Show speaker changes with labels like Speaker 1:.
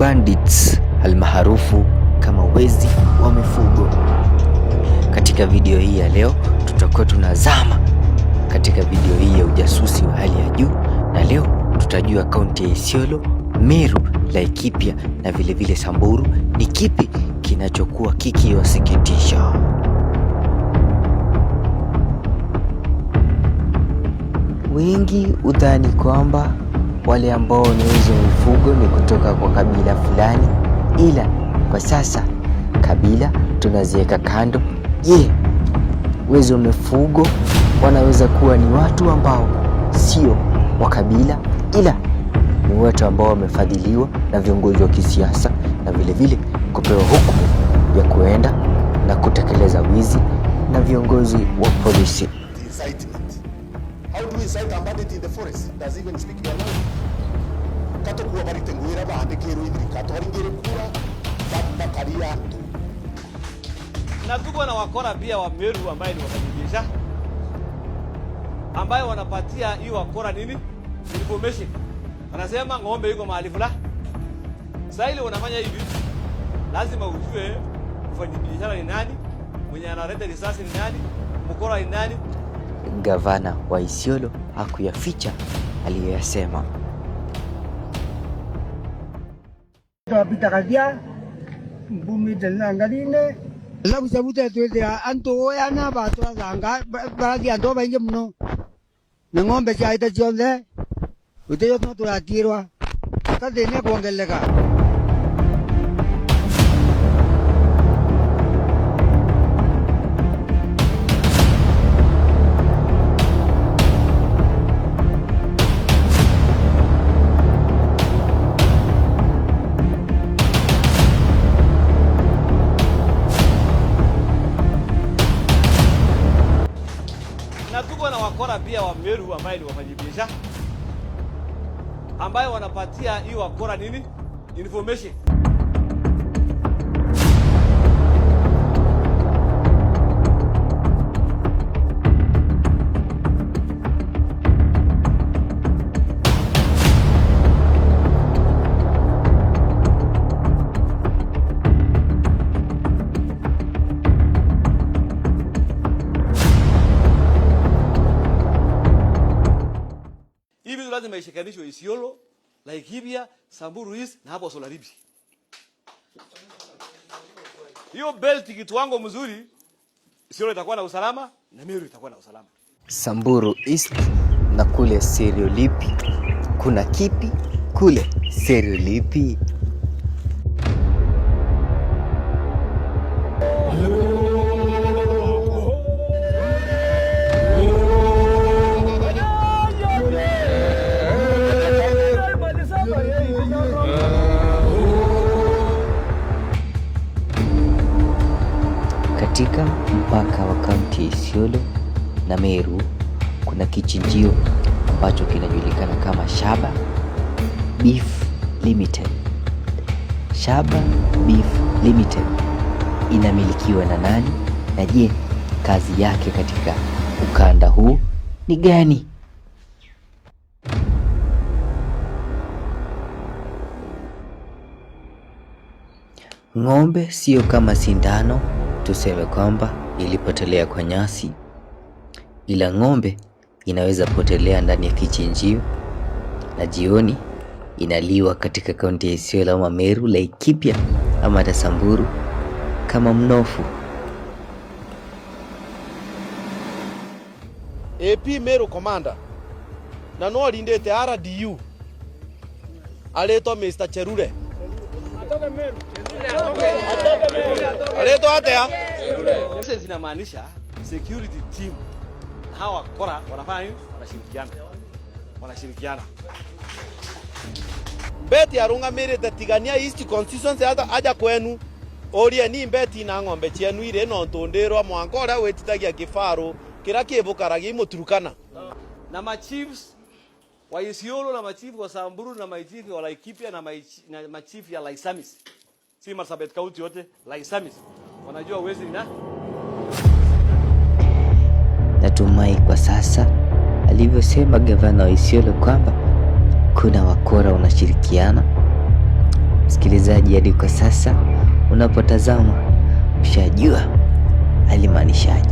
Speaker 1: Bandits almaarufu kama wezi wa mifugo. Katika video hii ya leo tutakuwa tunazama katika video hii ya ujasusi wa hali ya juu, na leo tutajua kaunti ya Isiolo, Meru, Laikipia na vilevile Samburu ni kipi kinachokuwa kikiwasikitisha. Wengi hudhani kwamba wale ambao ni wezi wa mifugo ni kutoka kwa kabila fulani, ila kwa sasa kabila tunaziweka kando. Je, wezi wa mifugo wanaweza kuwa ni watu ambao sio wa kabila, ila ni watu ambao wamefadhiliwa na viongozi wa kisiasa na vilevile kupewa hukumu ya kuenda na kutekeleza wizi na viongozi wa polisi.
Speaker 2: Incitement. How do we incite a bandit in the forest? Does he even speak your language? Katokuwa baritenguira baandikirwe ithirika twaringire kura bakaria antu.
Speaker 3: Na tuko na wakora pia wa Meru ambaye ni wafanyabiashara ambayo wanapatia hii wakora nini information, wanasema ng'ombe iko mahali fulani. Sasa ile unafanya hivi, lazima ujue mfanyabiashara ni nani, mwenye analeta risasi ni nani, mkora ni nani.
Speaker 1: Gavana wa Isiolo hakuyaficha aliyoyasema.
Speaker 4: Twapitakagia mbumite na ngarine labucabute twithira antu oyana batwathanga barathi andu baingi muno na ng'ombe ciaite ciothe gutio no turatirwa kathini kuongeleka.
Speaker 3: Na tuko na wakora pia wa Meru ambaye ni wafanyabiashara ambayo wanapatia hii wakora nini information. Hii vitu lazima ishikanishwe Isiolo, Laikipia, Samburu East na hapo Solaribi. Hiyo belt ikitwangwa mzuri, Isiolo itakuwa na usalama na Meru itakuwa na usalama.
Speaker 1: Samburu East na kule Seriolipi kuna kipi? Kule Seriolipi. Katika mpaka wa kaunti ya Isiolo na Meru kuna kichinjio ambacho kinajulikana kama Shaba Beef Limited. Shaba Beef Limited inamilikiwa na nani? Na je, kazi yake katika ukanda huu ni gani? Ng'ombe sio kama sindano tuseme kwamba ilipotelea kwa nyasi, ila ng'ombe inaweza potelea ndani ya kichinjio na jioni inaliwa katika kaunti ya Isiolo ama Meru, Laikipia ama hata Samburu kama mnofu.
Speaker 5: AP Meru Commander na no arindite RDU aretwo Mr Cherure aretwo atia?
Speaker 3: Sasa inamaanisha security team na hawa wakora wanafanya nini? Wanashirikiana, wanashirikiana.
Speaker 5: Mbeti arungamirite Tigania East constituency ata aja kwenu urie ni mbeti na ng'ombe cienu iri no ntundirwa mwanka uria wititagia kifaru kiria kibukaragia imuturukana.
Speaker 3: Na machiefs wa Isiolo na machief wa Samburu na machief wa Laikipia na machief ya Laisamis, si Marsabit County yote, Laisamis wanajua uwezi na
Speaker 1: Natumai kwa sasa alivyosema gavana wa Isiolo kwamba kuna wakora wanashirikiana. Msikilizaji, hadi kwa sasa unapotazama ushajua alimaanishaje.